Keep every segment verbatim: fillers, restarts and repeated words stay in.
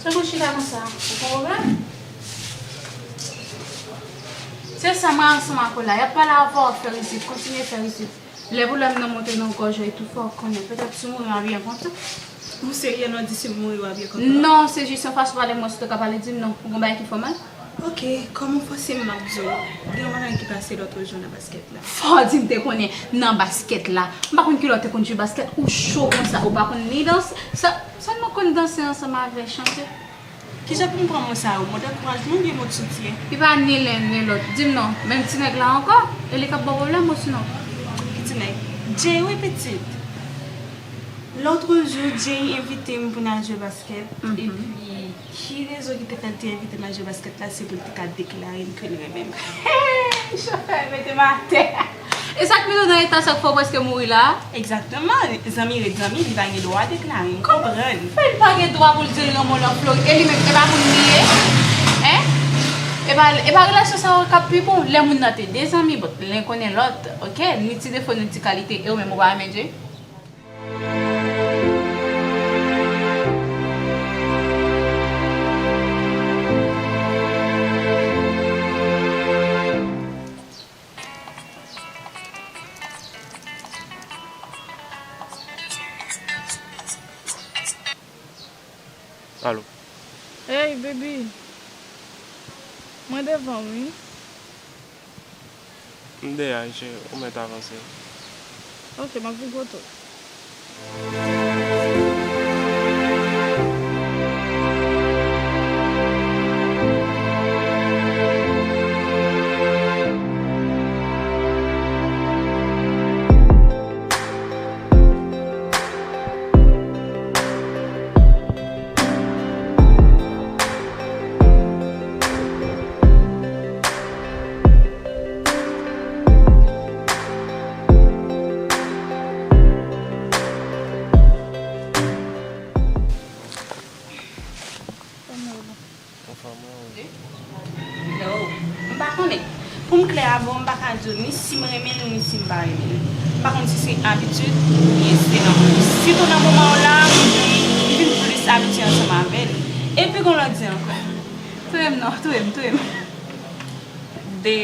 Tankou chita konsa, ou gen pwoblèm? Se sa mwen ansanm ak ou la. Y ap pale avè w, fè rizib, kontinye fè rizib. Lè pwoblèm nan monte nan gòj ou, e tou fò w konnen. Petèt si w mouri, w ap byen kontan. Ou serye, non? Di si m mouri, w ap byen kontan? Non, se jis yon fason pale, mwen si w te ka pale, di m non. Ou gen bagay ki fè w mal? Ok, kòman fòse m m ap di w? Gen yon bagay ki pase lòt jou nan baskèt la. Fò w di m te konnen nan baskèt la. M pa konn kilè w te konn jwe baskèt, ou cho konsa, ou pa konn ni danse. Sa, sèlman konn danse ansanm avè chante. Kijan pou m pran mo sa yo? Mo dankourajman oubyen mo de soutyen? Li pa ni len ni lòt. Di m non. Menm ti nèg la ankò? E li k ap ba w pwoblèm osinon? Ki ti nèg? Jay, wi pitit. Lòt jou, Jay envite m pou n al jwe baskèt. Mhm. Epi, ki rezon ki te fè l te envite m al jwe baskèt la? Se pou l te ka deklare m ke l renmen m. Chofè mete m atè. E sa k mete w nan eta sa k fè w prèske mouri la a? Egzakteman. Zanmi ret zanmi, li pa gen dwa deklare m. Kòman? Konprann. Fè l pa gen dwa pou l di l renmen w nan flo, e li menm, e pa moun li ye? Hein? E pa, e pa relasyon sa yo k ap pi bon? Lè moun nan te de zanmi, bon, len konnen lòt, ok? Ni ti defo, ni ti kalite, e ou menm ou pa renmen Jay? Alo. Hey, baby. Mwen devan w, wi. M deyò, cheri, ou mèt avanse. Ok, m ap vin kote w. Anfòm, wi. No, m pa konnen. Pou m klè avè w, m pa ka di w ni si m renmen l, ni si m pa renmen l. M pa konn si se abitid oubyen se lanmou. Sitou nan moman w la, m vin plis abitye ansanm avè l. Epi gon lòt di ankò. Touye m non, touye m, touye m. De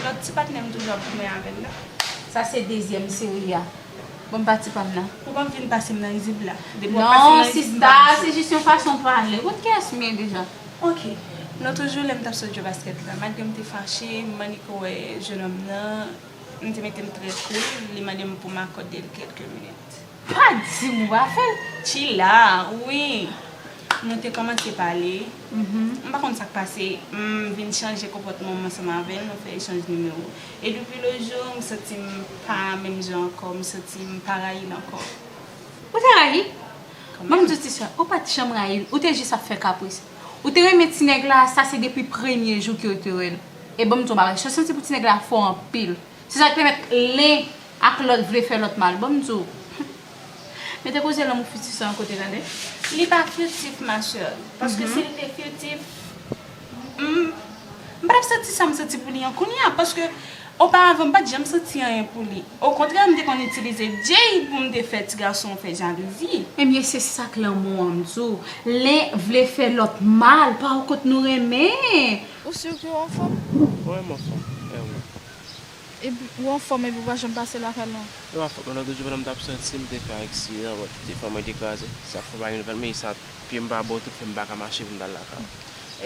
lòt ti patnè m toujou ap goumen avè l la. Sa se dezyèm seri a. Bon, m pati pa m nan. Ou p ap vin pase m nan rizib la. Depi w ap pase m nan rizib, m pa sista, se jis yon fason pale. Ou konn kiyès m ye deja? Ok. Lòt jou, lè m t ap sot jwe baskèt la, malgre m te fache, m annik wè jennonm nan, m te mete m trè cool, li mande m pou m akòde l kèlke minit. Pa di m ou pa fè l. Chila, wi. Nou te kòmanse pale. Mhm. M pa konn sa k pase. M vin chanje konpòtman m ansanm avè l, nou fè echanj nimewo. E depi lè jou, m santi m pa menm jan ankò, m santi m pa rayi l ankò. Ou te rayi? Kanmenm. Ban m di w ti sè, ou pa t janm rayi l, ou te jis ap fè kapris. Ou te renmen ti nèg la, sa se depi premye jou ke w te wè l. E ban m di w yon bagay, chans lan se pou ti nèg la fò anpil. Se sa k pèmèt len ak lòt vle fè lòt mal. Ban m di w. Mete koze lanmou fitif sa yon kote, tande. Li pa fitif, ma chère. Paske si l te fitif, m, m pa t ap santi sa m santi pou li an kounye a. Paske oparavan, m pa t janm santi anyen pou li. Okontrè, m te konn itilize Jay pou m te fè ti gason fè jalouzi. Ebyen, se sa k lanmou an, m di w. Len vle fè lòt mal, pa w kot nou renmen. Ou si ke w anfòm? Wi, m anfòm. E wi. Epi, ou anfòm epi ou pa janm pase lakay non? E pa fòt mwen, lòt jou pandan m t ap soti, m te fè aksidan, bon, te fè mwen te kraze. Sa fè w pa gen nouvèl mwen, e sa, pye m pa bon tou, fè m pa ka mache pou m t al lakay.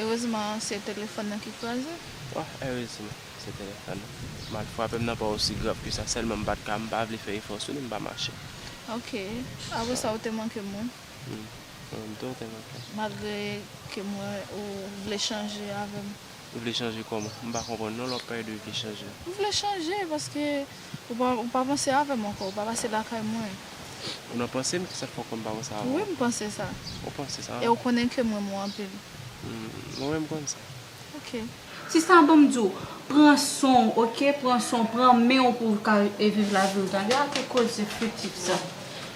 Erezman, se telefòn nan ki kraze? Wi, erezman, se telefòn nan. Mal frape m nan pa osi grav ke sa, sèlman m pa t ka, m pa vle fè efò sou li, m pa mache. Ok. Apre sa, ou te manke m, wi. Hmm. Mwen menm tou, ou te manke m. Malgre ke mwen, ou vle chanje avè m. Ou vle chanje kòman? M pa konprann non, lè w ap pale de vle chanje. M vle chanje paske ou pa, ou pa panse avè m ankò, ou pa pase lakay mwen. Ou nan panse m, kisa k fè w kwè m pa panse avè w? Wi, m panse sa. Ou panse sa? E ou konnen ke m renmen w anpil. Hmm, mwen menm m konn sa. Ok. Sista, ban m di w, pran swen w, ok? Pran swen w, pran men w pou w ka, e, viv lavi w, tande? Ake koze fitif sa.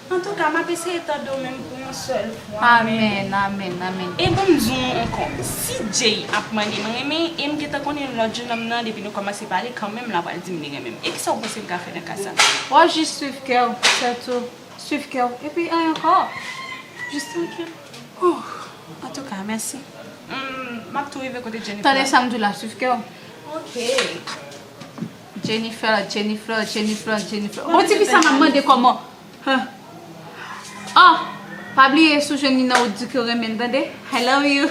Antouka, m ap eseye tande w menm pou yon sèl fwa, men... Amèn, amèn, amèn. E ban m di w ankò, si Jay ap mande m renmen, e m gentan konnen lòt jennonm nan, depi nou kòmanse pale, kanmenm l ap pral di m li renmen m. E kisa w panse m ka fè nan ka sa? W ap jis swiv kè w, sètou. Swiv kè w. Epi, anyen ankò. Jis trankil. Huh. Antouka, mèsi. Hmm, m ap tou rive kote Jennifer. Tande sa m di w la, swiv kè w. Ok. Jennifer, Jennifer, Jennifer, Jennifer. Bon, tifi sa m ap mande kòman. Huh. Oh, pa bliye si w jwenn li nan wout di ke w renmen l, tande? I love you.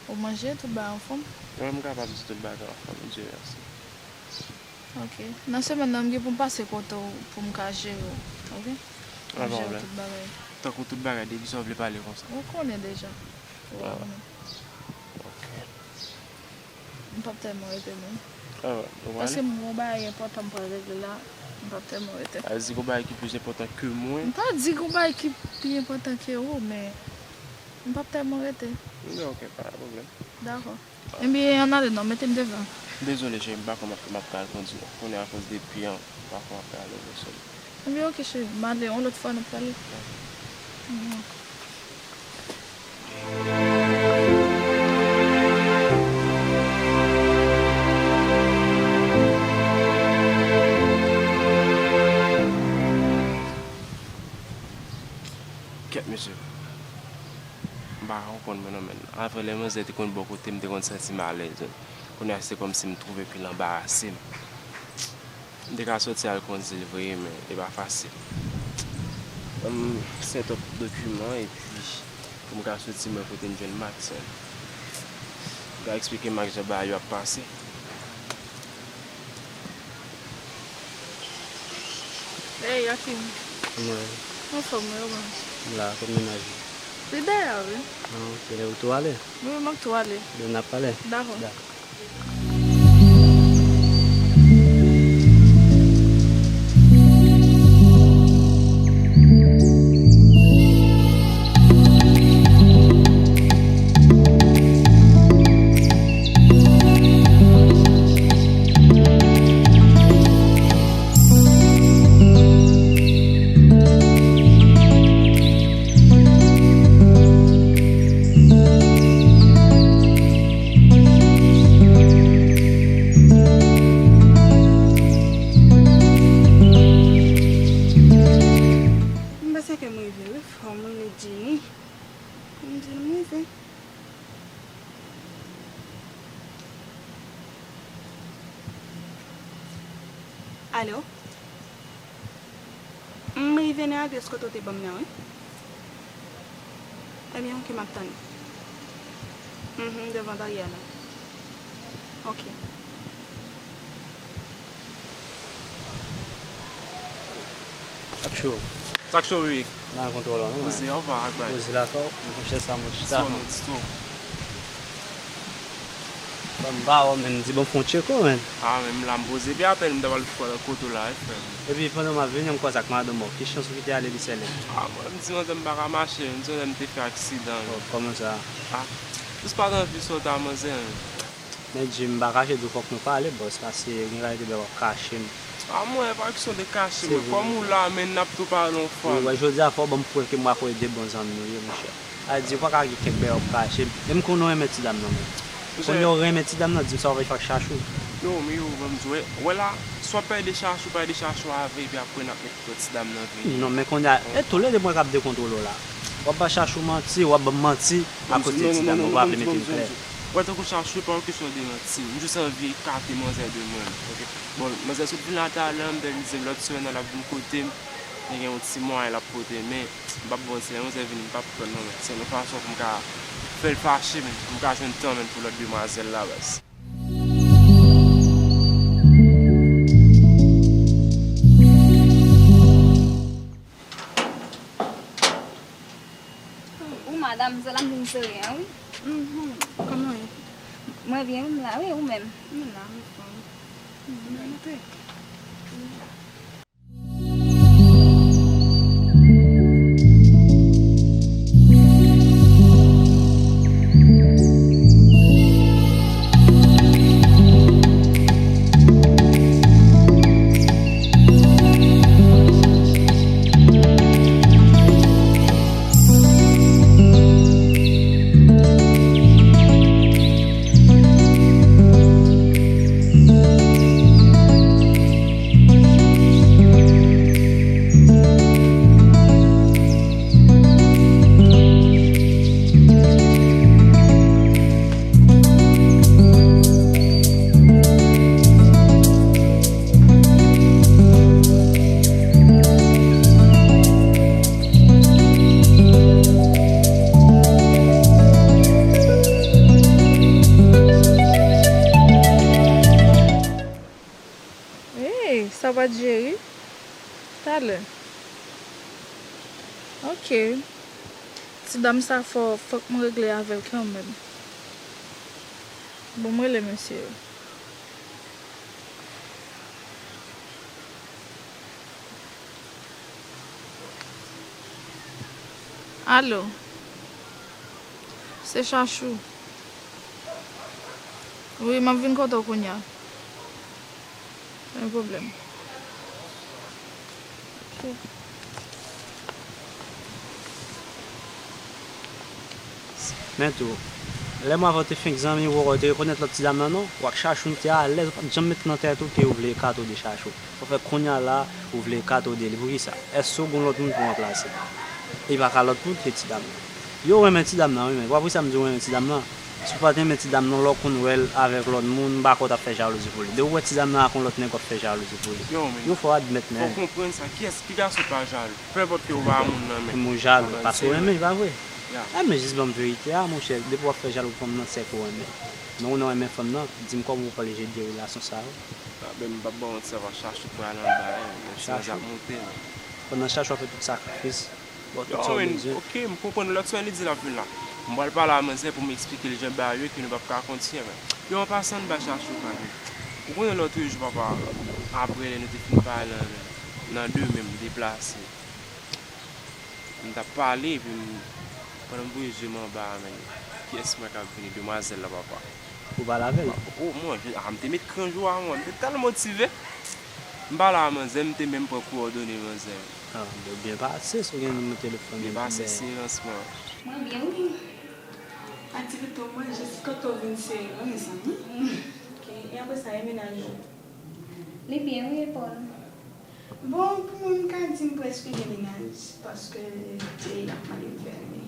Ou manje, tout bagay anfòm? Wi, m kapab di tout bagay anfòm, Dye mèsi. Ok. Nan semèn nan, m gen pou m pase kote w pou m ka jere w. Ok? M ap jere tout bagay. Tankou tout bagay, depi sa w vle pale konsa. Ou konnen deja. Ou konnen. Ok. M p ap tèlman rete, non. Ah, ou prale? Paske m gen yon bagay enpòtan m pral regle la, m p ap tèlman rete. A di gon bagay ki plis enpòtan ke mwen? M pa di gon bagay ki pi enpòtan ke ou, men m p ap tèlman rete. Bon, ok, pa gen pwoblèm. Dakò. Ebyen, ann ale non, mete m devan. Dezole, cheri, m pa konn m ap, m ap ka al kondi non. Kounye a akoz de pye an, m pa konn m ap ka ale, dezole. Ebyen, ok, cheri, m ale, yon lòt fwa nou prale. Kèt, mesye. M pa konprann mwen non, men. Avè lè manzè te konn bò kote m, m te konn santi m alèz. Kounye a, se kòmsi m twouve ke l anbarase m. M te ka sòti al kondi l vre, men li pa fasil. Ban m sèt up dokiman, epi pou m ka soti, mwen kote m jwenn Max. M ka eksplike Max jan bagay yo ap pase. Hey, Yakim. Mwen. Anfòm, wi, ou menm? M la, kot mennaj ou? Li dèyè a, wi. Ah, ok. Ou tou ale? Wi, m ap tou ale. Bon, n ap pale. Dakò. Dakò. M panse ke m rive wi, fò m rele Jenny pou m di l m rive. Alo? M rive nan adrès kote w te ban m nan, wi. Ebyen, ok, m ap tann ou. Mhm, devan baryè la. Ok. Sa k cho? Sa k cho, wi? Nan kontwòl la, non, poze, anvan ak bay. Poze la, fò, mwen chè sa, mwen chita. Sou non, sou. Ban m ba w, men, di bon fon tcheko, men. Ah, men m la m poze. Epi apèl m ta pral fè kote w la, wi, frè m. Epi pandan m ap vini, m kwaze ak madanm mwen. Ki chans ou kite ale li sèl? Ah, mwen, m di manzè m pa ka mache, m di manzè m te fè aksidan. Oh, kòman sa? Ah, jis pa t anvi sot a manzè. Men Jim, m pa kache di w fòk nou pale, bòs, paske gen kalite bagay w ap kache m. A mwen, pa kesyon de kache mwen. Kòm ou la, men n ap tou pale yon fwa. Wi, wè, jodi a fò w ban m prèv ke m wè akoz de bon zanmi nou ye, monchè. A di, ou pa ka gen kèk bagay w ap kache m. E m konnen w renmen ti dam nan, men. Kounye a w renmen ti dam nan, di m sa w fè k chache w. Yo, men yo, ban m di w, wè la, swa w pale de chache w, pale de chache w avè, epi apre n ap met lòt ti dam nan vini. Non, men kounye a, e toulède mwen k ap dekontwole w la. W ap ba chache w manti, w ap ban m manti, akoz de ti dam nan, ou pa vle mete m klè. Wè, tankou chache w, pa yon kesyon de manti. M jis anvi ekate manzè de mwen. Bon, manzè sot vin la talè, m te di lòt semèn nan l ap vin kote m. Li gen yon ti mwayen l ap pote, men m p ap ba w manti, lè manzè vini, m p ap tann non, men se yon fason pou m ka fè l fache, men pou m ka jwenn tan, men pou lòt demwazèl la, baz. Ou madanm, se la m vin sere an, wi. Mhm. Kòman w ye? Mwen byen, m la, wi, ou menm? M la, m fò. Mhm, antre. Talè. Ok. Ti dam sa fò, fòk m regle avè l kanmenm. Bon, m rele mesye yo. Alo. Se Chachou. Wi, m ap vin kote w kounye a. Pa gen pwoblèm. Ok. Men tou, lè mwen avè w te fenk zanmi, ou poko te rekonèt lòt ti dam nan non, ou ak Chachou nou te alèz, ou pa t janm met nan tèt ou ke ou vle ekate w de Chachou. Sa fè kounye a la, ou vle ekate w de li. Poukisa? Èske w gen yon lòt moun pou ranplase? E pa ka lòt moun ke ti dam nan. Yo renmen ti dam nan, wi, men w ap wè sa m di w renmen ti dam nan. Si w pa t renmen ti dam nan, lè w konn wè l avèk lòt moun, m pa kwè w t ap fè jalouzi pou li. Depi w wè ti dam nan ak yon lòt nèg, w ap fè jalouzi pou li. Yo, men, yo fò admèt, men. Fò w konprann sa. Kiyès, ki gason pa jalou? Peu importe ke ou pa moun nan, men. Moun jalou, paske w renmen, pa vre? Ya. E, men jis ban m verite a, monchè. Depi w ap fè jalou fanm nan, se ke w renmen. Men ou nan renmen fanm nan, di m kòman w pale jedi relasyon sa yo. A, ben, m p ap ba w manti, sa va chache pral anba, men, men, Chachou ap monte, men. Pandan Chachou ap fè tout sakrifis, bon, tout sa w bezwen. Ok, m konprann. Lòt semèn li di l ap vin la. M pral pale a manzè pou m eksplike l jan bagay yo ye ke nou p ap ka kontinye, men. Yo, an pasan, m ba Chachou kado. Ou konnen lòt jou, papa, apre lè nou te fin pale nan, nan demen, m deplase. M t ap pale, epi m, pandan m voye je m anba a, men, kiyès mwen k ap vini? Demwazèl la, papa. Ou pale avè l? O, mwen, je, a, m te met kran jou a, mwen. M te tèlman motive. M pale a manzè, m te menm pran kowòdone manzè. A, byen pase, si w gen nimewo telefòn li. Byen pase, silans mwen. Mwen byen, wi. Aktivite w mwen jis kote w vin sere mwen, mezanmi. Ok, e apre sa, e mennaj ou? Li byen, wi, e pa w? Bon, pou mwen, m ka di m prèske gen mennaj, paske Jay ap mande m fèmen.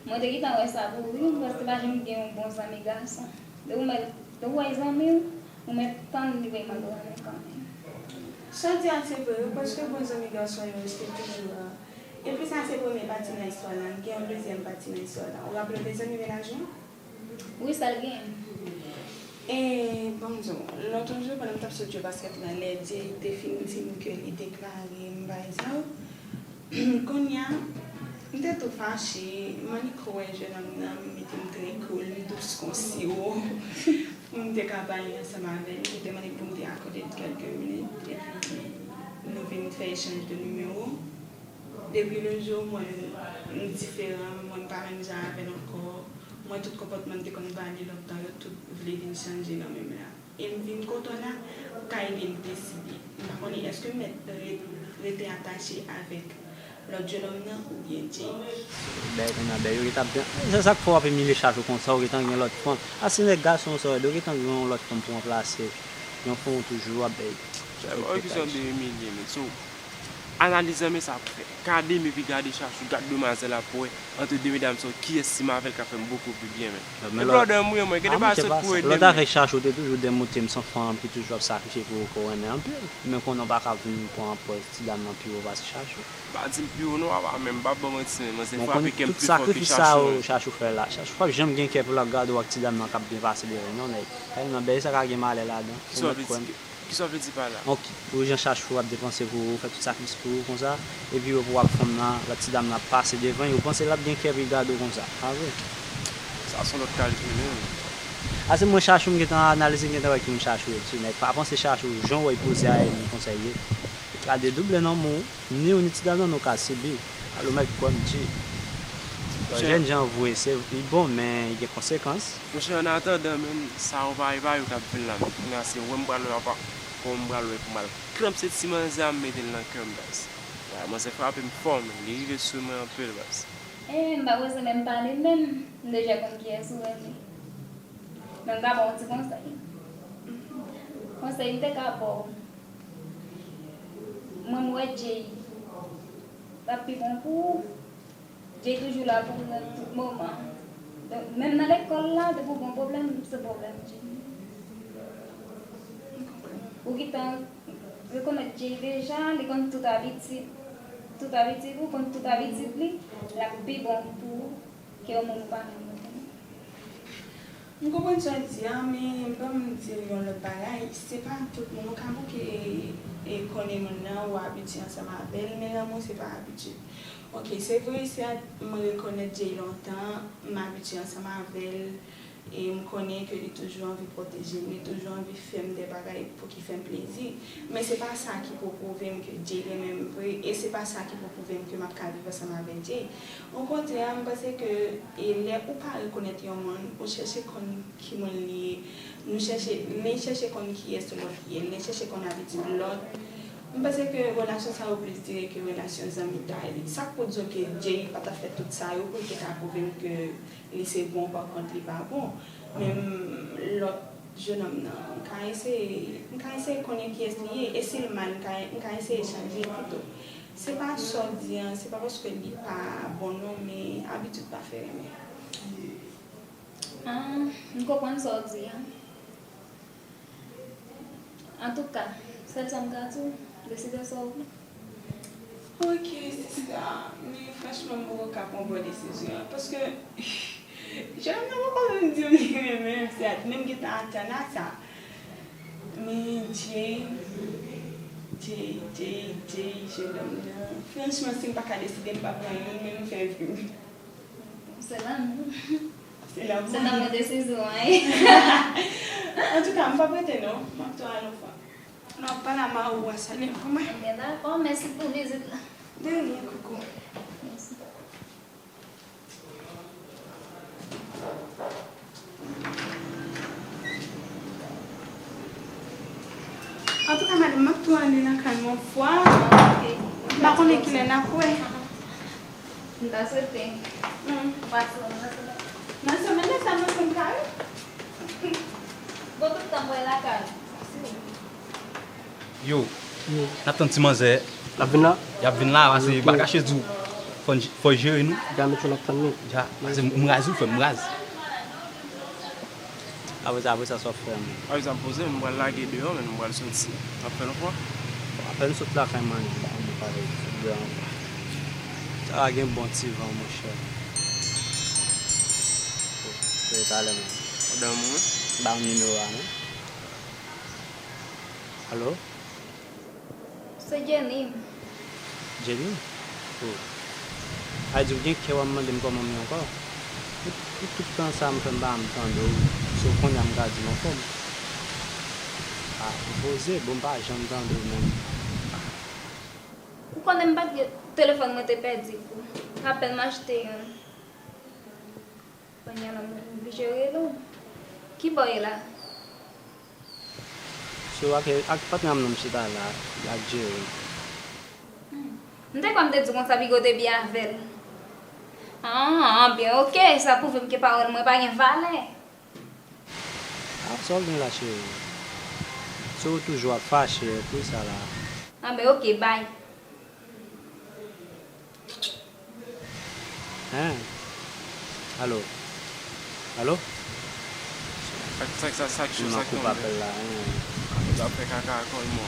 Mwen te gentan wè sa pou ou, wi, paske pa janm gen yon bon zanmi gason. Depi w mèt, depi w wè zanmi w, ou mèt tann li vrèman gen w renmen kanmenm. Sa w di a se vre, wi, paske bon zanmi gason yo rete toujou la. Epi sa se premye pati nan istwa la, gen yon dezyèm pati nan istwa la. Ou raple w de zanmi mennaj ou? Wi, sa l gen. E, ban m di w, lòt jou, pandan m t ap sot jwe baskèt la, lè Jay te fin di m ke li deklare m bay zaw, kounye a, m te tou fache, m annik wè jennonm nan, m mete m trè cool, m dous kon siwo, pou m te ka pale ansanm avè l, li te mande m pou m te akòde l kèlke minit, epi nou vin fè echanj de nimewo. Depi le jou, mwen, m diferan, mwen, m pa menm jan avè l ankò. Mwen, tout konpòtman m te konn ba li lòt tan yo, tout vle vin chanje nan menm la. E m vin kote w la, ou ka ede m deside. M pa konnen, èske m mèt re-, rete atache avèk lòt jennonm nan oubyen Jay? Bèl, kounye a, bèl, yo gentan byen. Se sa k fè w ap imilye Chachou konsa, ou gentan gen lòt fanm. A, se nèg gason sa w ye, yo gentan gen yon lòt fanm pou ranplase. Yon fanm ou toujou ap bèl. Chè, pa gen kesyon de imilye, men. So, analize men sa pou fè. Gade m epi gade Chachou, gad demwazèl la pou wè, ant de medam sa yo, kiyès si m avè l ka fè m bokou pi byen, men. Epi lòt dan mwen, mwen, gen de bagay sot pou ede m. Lòt avèk Chachou, te toujou de moute m se yon fanm ki toujou ap sakrifye pou ou, ke w renmen anpil. Men konnen w pa ka vin pran pòz ti dam nan pi wo pase Chachou. Pa di m pi wo non, papa, men m p ap ba w manti, men manzè frape kè m pi fò ke Chachou. Bon, konnen tout sakrifis sa yo Chachou fè la, Chachou p ap janm gen kè pou l ap gade w ak ti dam nan k ap byen pase devan l, non, nèg. Tèlman bèl, sa ka gen malè ladan. Ou mèt kwè m. Kisa w vle di pa la? Ok, pou jan Chachou ap depanse pou ou, fè tout sakrifis pou ou konsa, epi ou ap fanm nan, lòt ti dam nan ap pase devan, ou panse l ap gen kè pou l gade w konsa? Pa vre? Sa se yon lòt kalkil, wi. A, se mwen Chachou, m gentan analize, m gentan wè ki moun Chachou ye, ti nèg. Pa panse Chachou, jan w wè l poze a, e moun konsa l ye. Li ka dedouble nan men w, ni ou ni ti dam nan nou ka sibi. Al ou mèt kwè m di. Jèn jan vre, se, li bon, men li gen konsekans. Monchè, an atandan, menm sa yo pa, e pa yo k ap vin la, men kounye a se wè m pral wè, apa, kòman m pral wè pou m al klamse ti manzè a, m mete l nan kè m, baz. Wè, manzè frape m fò, men li rive sou mwen anpil, baz. E, m pa bezwen menm pale menm, m deja konn kiyès ou renmen. Men m ka ba w yon ti konsèy. Konsèy m te ka ba w. Mwen, m wè Jay l ap pi bon pou ou. Jay toujou la pou ou nan tout moman. Donk, menm nan lekòl la, depi w gen yon pwoblèm, se pwoblèm Jay. Ou gentan rekonèt Jay deja, li konn tout abitid, tout abitid ou, konn tout abitid li, l ap pi bon pou ou ke yon moun ou pa menm konnen. M konprann sa w di a, men ban m di w yon lòt bagay. Se pa tout moun ou ka bouke, e, e, kò Konnen moun nan, ou abitye ansanm avè l, men lanmou se pa abitid. Ok, se vre, se a, mwen rekonèt Jay lontan, m abitye ansanm avè l, e m konnen ke li toujou anvi pwoteje m, li toujou anvi fè m de bagay pou ki fè m plezi. Men se pa sa ki pou pwouve m ke Jay renmen m vre, e se pa sa ki pou pwouve m ke m ap ka viv ansanm avèk Jay. Okontrè, m panse ke, e lè ou pa rekonèt yon moun, ou chèche konn ki moun li ye, nou chèche, li chèche konn kiyès lòt ye, li chèche konn abitid lòt. M panse ke relasyon sa yo plis dire ke relasyon zanmitay. Sa k pou di w ke Jay pa t ap fè tout sa yo pou l te ka pwouve m ke li se bon, pa kont li pa bon. Men m, lòt jenòm nan, m ka eseye, m ka eseye konnen kiyès li ye, e si l mal, m ka, m ka eseye chanje pito. Se pa sa w di an, se pa paske li pa bon non, men abitid pa fè renmen. Ah, m konprann sa w di an. Antouka, sèl sa m ka di w, deside sa w vle. Ok, sista, men franchman, m poko ka pran bon desizyon an, paske jèn nan poko menm di m li renmen m, se menm gentan atann a sa. Men Jay, Jay, Jay, Jay, jennonm nan, franchman, si m pa ka deside, m pa pran youn, men m fè vi m. Se lanmou. Se lanmou. Se lanmou desizyon an ye. Antouka, m p ap rete non. M ap tou al yon fwa. N ap pale a mari w a, salye l pou mwen. Ebyen, dakò, mèsi pou vizit la. De rien, koukou. Mèsi. Antouka, madanm, m ap tou ale lakay mwen yon fwa. Ok. M pa konnen kilè n ap wè. M ta swete. Hmm. Pase nan semèn. Nan semèn nan, sa mwen konn kare. Bon, tout tan mwen lakay. Yo, n ap tann ti manzè. L ap vin la? Y ap vin la, pase bagay che di w. Fò n, fò jere nou. Dja met yo n ap tann li. Dja, pase m raz wi, frè m, m raz. Apre sa, apre sa, sa w ap fè menm? Apre sa, m poze, m pral lage deyò, men m pral soti. M ap fè l ankò. Bon, apèn sot lakay mwen, m pa vle di deyò ankò. Sa va gen bon ti van, monchè. Se talè menm. Ou dòmi wi? Ba m nimewo a non. Alo? Se Jenny. Jenny? Oh. A di w gen kè w ap mande m kòman m ye ankò? Pou, pou tout tan sa m fè m pa janm tande w, se kounye a m ka di m anfòm. Ah, ou poze, bon m pa janm tande w menm. Ou konnen m pa t gen telefòn mwen te pèdi kou. Apèn m achte youn. Kounye a la m oblije rele w. Kibò w ye la? So, ak, ak patnè m nan m chita la, l ap jere. Hmm. M te kwè m te di w konsa piga w te byen avè l. Ah, byen, ok, sa pwouve m ke pawòl mwen pa gen valè. Ah, sa w gen la, cheri? Se w toujou ap fache, pou sa la. Ah, ben, ok, bay. Hein? Alo? Alo? Sa, sa, sa, sa k cho, sa k tonbe? Apèl la, hein. Sa fè kaka kòl mò.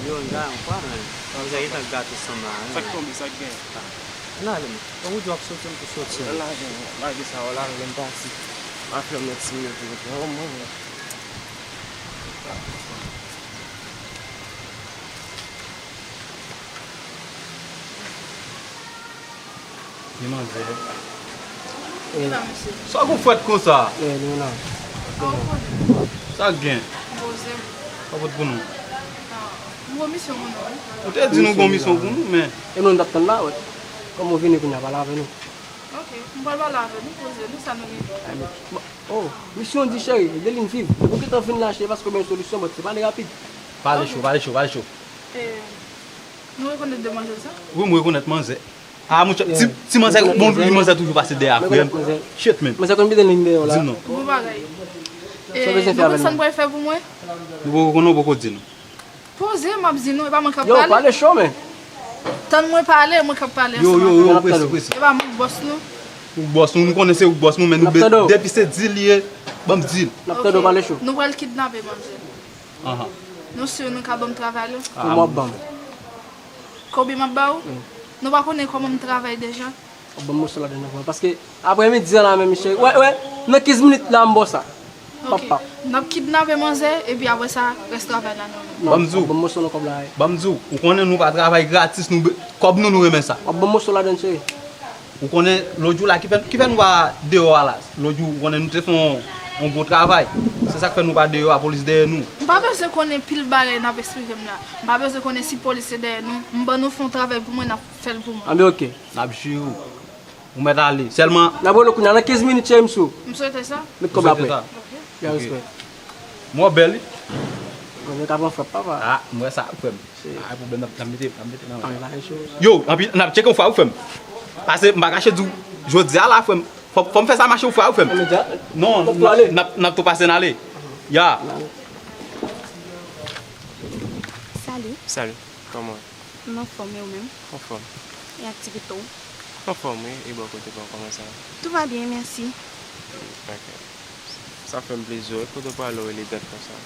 Yo, n ta yon fwa, hein. Sa, sa, sa, sa k tonbe, sa k gen? Ann ale, men. Bon, ou di w ap soti, m tou soti. Lage, lage sa, w lage, lè m pati. M a fè yon ti minit, wi, wi, mwen. Gen manzè. Wi, la, mesye. Sa w gon fwèt konsa? Wi, nou la. Sa w konnen? Sa k gen? Poze. Sa w pot pou nou? Ah, m gon misyon pou nou, wi. Ou te di nou gon misyon pou nou, men. E nou, n t ap tann la, wè. Kòman w vini kounye a pale avè nou? Ok, m pral pale avè nou, poze nou, sa nou gen. Oh, misyon di cheri, de lin viv. Ou gentan vin la, cheri, paske w gen solisyon, but se pale rapid. Pale cho, pale cho, pale cho. Eh, nou rekonèt demwazèl sa? Wi, m rekonèt manzè. Ah, monchè, ti, ti manzè, bon, ti manzè toujou pase dèyè frè m. Shit, man. Manzè konn kite lin deyò la. Di m non. Bon bagay. Eh, nou konn sa n pral fè pou mwen? Nou poko konnen, ou poko di nou. Poze, m ap di nou, e pa mwen k ap pale. Yo, pale cho, men. Tann mwen pale, mwen k ap pale ansanm avè nou. Yo, yo, yo, prese, prese. E pa mwen k bòs nou. Ou bòs nou, nou konnen se ou k bòs nou, men nou be-, depi se dil li ye, ban m dil. N ap tande w pale cho. Nou pral kidnape manzè. Ahan. Nou si nou ka ban m travay la? Kòman w ap ban m? Kòbyen m ap ba ou? Nou pa konnen kòman m travay deja? W ap ban m moso ladan nan, paske aprè midi an la menm, cheri. Wè, wè, nan kenz minit la, m ba w sa. Ok. N ap kidnape manzè, epi apre sa, rès travay la nan men. Non, ban m di w. Ban m moso nan kòb la. Ban m di w, ou konnen nou pa travay gratis, nou be- kòb nou, nou renmen sa. W ap ban m moso ladann, cheri. Ou konnen lòt jou la, ki fè, ki fè nou pa deyò a la. Lòt jou, ou konnen nou te fè yon, yon gwo travay. Se sa k fè nou pa deyò a, polis dèyè nou. M pa bezwen konnen pil bagay n ap eksplike m la. M pa bezwen konnen si polis te dèyè nou. M ban nou fè yon travay pou mwen, n ap fè l pou mwen. Anben, ok. N ap jere w. Ou mèt ale. Sèlman. N ap rele w kounya nan kenz minit, cheri, m sou. M swete sa. Met kòb la prè. Gen respè. Mwen bèl, wi. Mwen ka pran frap, papa. Ah, mwen sa, frè m. Pa gen pwoblèm, n ap, n ap mete, n ap mete nan men. Yo, anpi, n ap tcheke yon fwa, wi, frè m. Pase, m pa kache di w, jodi a la, frè m. Fò, fò m fè sa mache yon fwa, wi, frè m. Non, n ap, n ap tou pase n ale. Ya. Salut. Salut, kòman w ye? M anfòm, e ou menm? Anfòm. E aktivite w? Anfòm, wi. E bò kote pa w, kòman sa ye? Tout va bien, merci. Ok. Sa fè m plezi, wi. Kote w prale w rele dat konsa?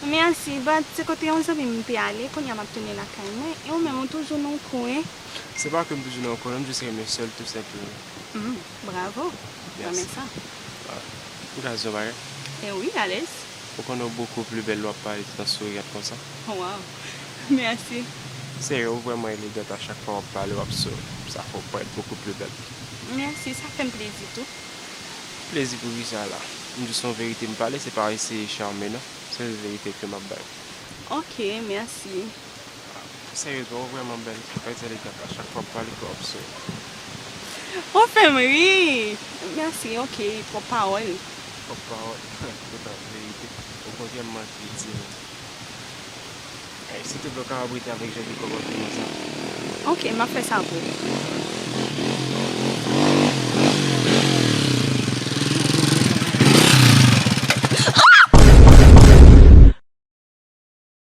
Mèsi, but se kote yon zanmi m te ale, kounye a m ap tounen lakay mwen, e ou menm ou toujou nan yon kwen. Se pa ke m toujou nan yon kwen, non, m jis renmen sèl, tou senpleman. Hmm, bravo, m renmen sa. Ah, m ka di w yon bagay? E wi, alèz. Ou konnen w bokou pli bèl lè w ap pale tout an souriant konsa. Waw, mèsi. Serye, ou vrèman elegant a chak fwa w ap pale, w ap souri. Sa fè w parèt bokou pli bèl. Mèsi, sa fè m plezi tou. Plezi pou kisa la? M jis yon verite m pale, se pa eseye chame non. Se verite ke m ap bay. Ok, mèsi. Seryezman, ou vrèman bèl. Ou parèt elegant a chak fwa w ap pale ke w ap souri. Ou fè m ri! Mèsi, ok, twòp pawòl. Twòp pawòl? Poutan, verite. Okontrè, m manke di nou. Ey, siltouplè, w kapab rete avèk jan de kòpòtman sa? Ok, m ap fè sa pou ou.